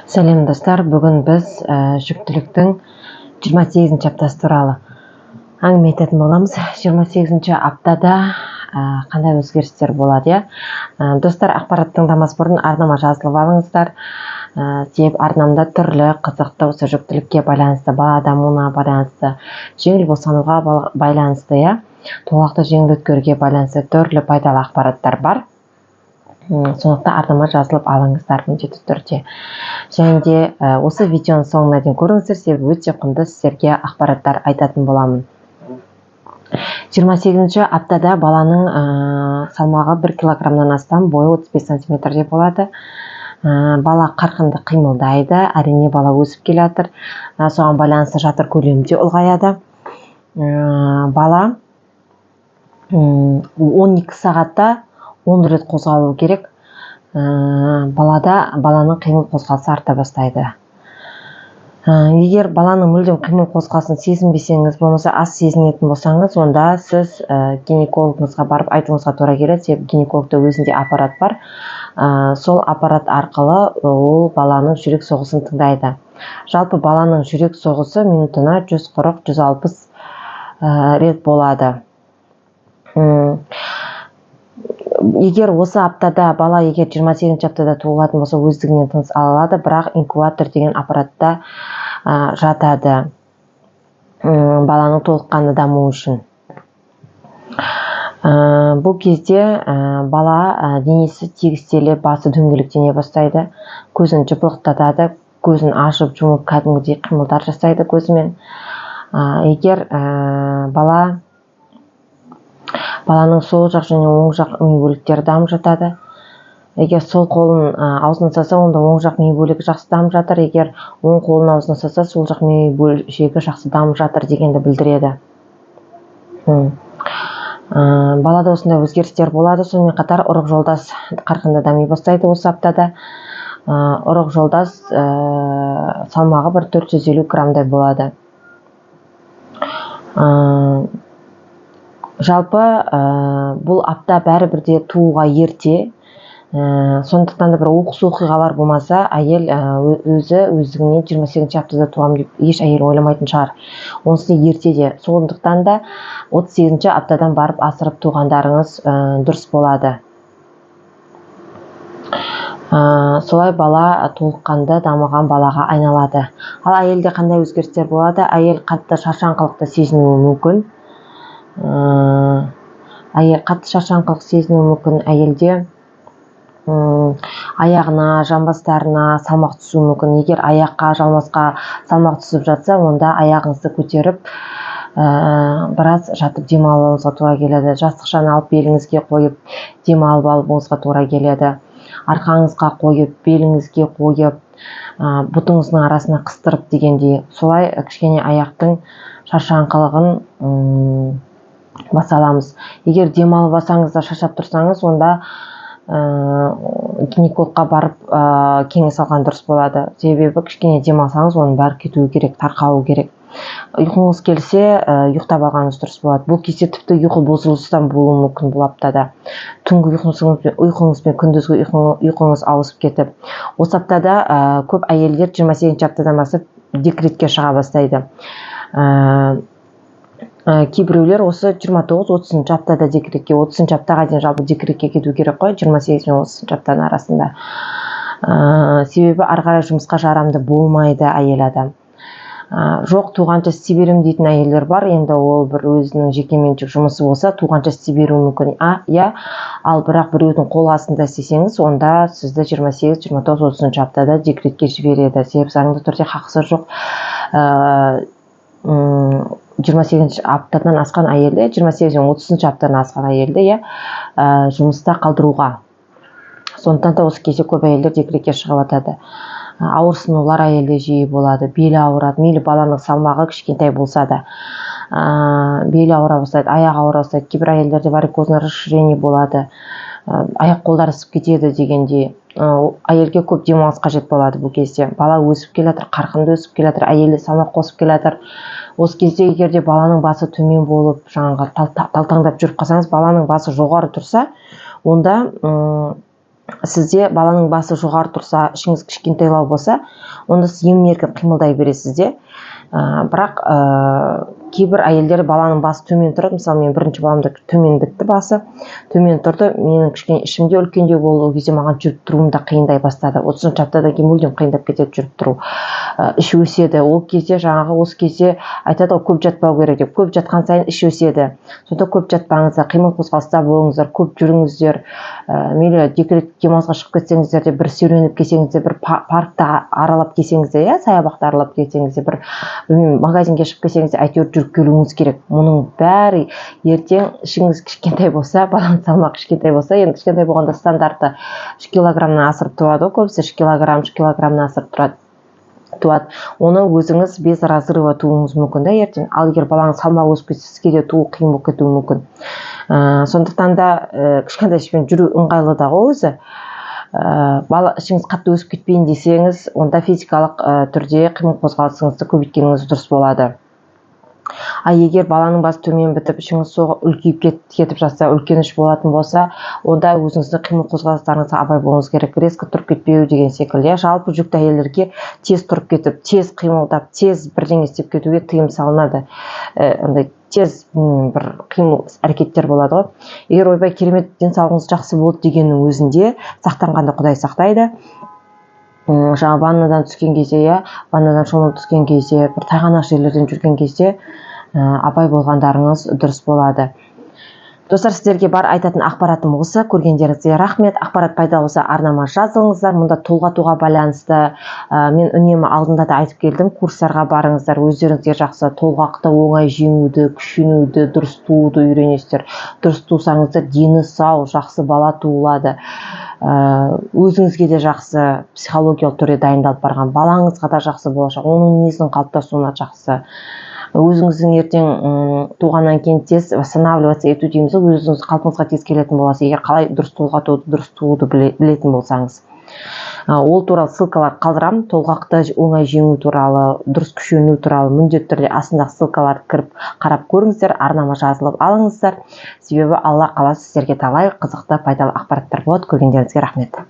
Сәлем, достар! Бүгін біз жүктіліктің 28 аптасы туралы әңгіме айтатын боламыз. 28 аптада қандай өзгерістер болады, иә? Достар, ақпарат тыңдамас бұрын арнама жазылып алыңыздар, себебі арнамда түрлі қызықты, осы жүктілікке байланысты, бала дамуына байланысты, жеңіл босануға байланысты, иә, толғақты жеңіл өткеруге байланысты түрлі пайдалы ақпараттар бар. Сондықтан арнама жазылып алыңыздар міндетті түрде. Және де осы видеоның соңына дейін көріңіздер, себебі өте құнды сіздерге ақпараттар айтатын боламын. 28 аптада баланың салмағы 1 килограммнан астам, бойы 35 сантиметрде болады. Бала қарқынды қимылдайды, әрине, бала өсіп келе жатыр, соған байланысты жатыр көлемі де ұлғаяды. Бала 12 сағатта 10 рет қозғалу керек. Балада баланың қимыл қозғалысы арта бастайды. Егер баланың мүлдем қимыл қозғалысын сезінбесеңіз, болмаса аз сезінетін болсаңыз, онда сіз гинекологыңызға барып айтуыңызға тура келеді, себебі гинекологта өзінде аппарат бар. Сол аппарат арқылы ол баланың жүрек соғысын тыңдайды. Жалпы баланың жүрек соғысы минутына 140-160 рет болады. Егер осы аптада бала, егер 28 аптада туылатын болса, өздігінен тыныс ала алады, бірақ инкубатор деген аппаратта жатады, баланың толыққанды дамуы үшін. Бұл кезде бала денесі тегістеліп, басы дөңгелектене бастайды, көзін жыпылықтатады, көзін ашып жұмып кәдімгідей қимылдар жасайды көзімен. Егер баланың сол жақ және оң жақ ми бөліктері дамып жатады. Егер сол қолын аузына салса, онда оң жақ ми бөлігі жақсы дамып жатыр. Егер оң қолын аузына салса, сол жақ ми бөлшегі жақсы дамып жатыр дегенді білдіреді. Балада осындай өзгерістер болады. Сонымен қатар ұрық жолдас қарқынды дами бастайды осы аптада. Ұрық жолдас салмағы бір 450 граммдай болады. Жалпы бұл апта бәрібір де тууға ерте. Сондықтан да бір оқыс оқиғалар болмаса, әйел өзі өздігінен 28 аптада туамын деп еш әйел ойламайтын шығар. Онысы да ерте де. Сондықтан да 38 аптадан барып асырып туғандарыңыз дұрыс болады. Солай бала толыққанды дамыған балаға айналады. Ал әйелде қандай өзгерістер болады? Әйел қатты шаршаңқылықты сезінуі мүмкін. Әйел қатты шаршаңқылық сезінуі мүмкін. Әйелде аяғына, жамбастарына салмақ түсуі мүмкін. Егер аяққа, жамбасқа салмақ түсіп жатса, онда аяғыңызды көтеріп, біраз жатып демалуыңызға тура келеді. Жастықшаны алып беліңізге қойып демалып алуыңызға тура келеді. Арқаңызға қойып, беліңізге қойып, бұтыңыздың арасына қыстырып дегендей, солай кішкене аяқтың шаршаңқылығын баса аламыз. Егер демалып алсаңыз да шаршап тұрсаңыз, онда гинекологқа барып кеңес алған дұрыс болады. Себебі кішкене демалсаңыз, оның бәрі кетуі керек, тарқауы керек. Ұйқыңыз келсе, ұйықтап алғаныңыз дұрыс болады. Бұл кезде тіпті ұйқы бұзылысы да болуы мүмкін бұл аптада. Түнгі ұйқыңыз бен күндізгі ұйқыңыз ауысып кетіп. Осы аптада көп әйелдер 28 аптадан бастап декретке шыға бастайды. Кейбіреулер осы 29-30 аптада декретке, 30 аптаға дейін жалпы декретке кету керек қой, 28 пен 30 аптаның арасында. Себебі ары қарай жұмысқа жарамды болмайды әйел адам. Жоқ, туғанша істей беремін дейтін әйелдер бар. Енді ол бір өзінің жекеменшік жұмысы болса, туғанша істей беруі мүмкін. Иә, ал бірақ біреудің қол астында істесеңіз, онда сізді 28, 29, 30 аптада декретке жібереді. Себебі заңды түрде хақысы жоқ. 28 аптадан асқан әйелді, 28 пен 30 аптадан асқан әйелді, иә, жұмыста қалдыруға. Сондықтан да осы кезде көп әйелдер декретке шығып жатады. Ауырсынулар әйелде жиі болады, белі ауырады, мейлі баланың салмағы кішкентай болса да. Белі ауыра бастайды, аяғы ауыра бастайды. Кейбір әйелдерде варикозное расширение болады, аяқ қолдары ісіп кетеді дегендей. Әйелге көп демалыс қажет болады бұл кезде. Бала өсіп келе жатыр, қарқынды өсіп келе жатыр, әйелі салмақ қосып келе жатыр. Осы кезде егер де баланың басы төмен болып, жаңағы талтаңдап жүріп қалсаңыз, баланың басы жоғары тұрса, онда Сізде баланың басы жоғары тұрса, ішіңіз кішкентайлау болса, онда сіз емін еркін қимылдай бересіз де. Бірақ кейбір әйелдер баланың басы төмен тұрады. Мысалы, мен бірінші баламда төмен бітті, басы төмен тұрды. Менің кішкене ішім де үлкендеу болды. Ол кезде маған жүріп тұруым да қиындай бастады. 30-аптадан кейін мүлдем қиындап кетеді жүріп тұру. Іш өседі ол кезде. Жаңағы осы кезде айтады ғой, көп жатпау керек деп. Көп жатқан сайын іш өседі. Сонда көп жатпаңыздар, қимыл қозғалыста болыңыздар, көп жүріңіздер. Мейлі декрет демалысқа шығып кетсеңіздер де, бір серуендеп келсеңіздер, бір паркті аралап келсеңіздер, иә, саябақты аралап келсеңіздер, бір, білмеймін, магазинге шығып келсеңіз де, әйтеуір жүріп келуіңіз керек. Мұның бәрі ертең ішіңіз кішкентай болса, баланың салмағы кішкентай болса, енді кішкентай болғанда стандарты 3 килограммнан асырып туады ғой көбісі, 3 килограмм, 3 килограммнан асырып тұрады, туады. Оны өзіңіз без разрыва тууыңыз мүмкін да ертең. Ал егер баланың салмағы өсіп кетсе, сізге де туу қиын болып кетуі мүмкін. Сондықтан да кішкентай ішпен жүру ыңғайлы да ғой өзі. Бала ішіңіз қатты өсіп кетпейін десеңіз, онда физикалық түрде қимыл қозғалысыңызды көбейткеніңіз дұрыс болады. А егер баланың басы төмен бітіп, ішіңіз үлкейіп кетіп жатса, үлкен іш болатын болса, онда өзіңіздің қимыл қозғалыстарыңызға абай болуыңыз керек, резко тұрып кетпеу деген секілді, иә. Жалпы жүкті әйелдерге тез тұрып кетіп, тез қимылдап, тез бірдеңе істеп кетуге тыйым салынады. Андай тез бір қимыл іс әрекеттер болады ғой. Егер ойбай, керемет, денсаулығыңыз жақсы болды дегеннің өзінде, сақтанғанда Құдай сақтайды. Жаңа ваннадан түскен кезде, иә, ваннадан шомылып түскен кезде, бір тайғанақ жерлерден жүрген кезде абай болғандарыңыз дұрыс болады. Достар, сіздерге бар айтатын ақпаратым осы. Көргендеріңізге рахмет. Ақпарат пайдалы болса, арнама жазылыңыздар. Мұнда толғатуға байланысты мен үнемі алдында да айтып келдім: курстарға барыңыздар, өздеріңізге жақсы, толғақты оңай жеңуді, күшенуді, дұрыс тууды үйренесіздер. Дұрыс тусаңыздар, дені сау, жақсы бала туылады. Өзіңізге де жақсы, психологиялық түрде дайындалып барған балаңызға да жақсы, болашақ оның мінезінің қалыптасуына жақсы. Өзіңіздің ертең туғаннан кейін тез восстанавливаться ету дейміз ғой, өзіңіз қалпыңызға тез келетін боласыз, егер қалай дұрыс толғатуды, дұрыс тууды білетін болсаңыз. Ол туралы ссылкалар қалдырамын. Толғақты оңай жеңу туралы, дұрыс күшену туралы міндетті түрде астындағы ссылкаларды кіріп қарап көріңіздер, арнама жазылып алыңыздар. Себебі, Алла қаласа, сіздерге талай қызықты, пайдалы ақпараттар болады. Көргендеріңізге рахмет.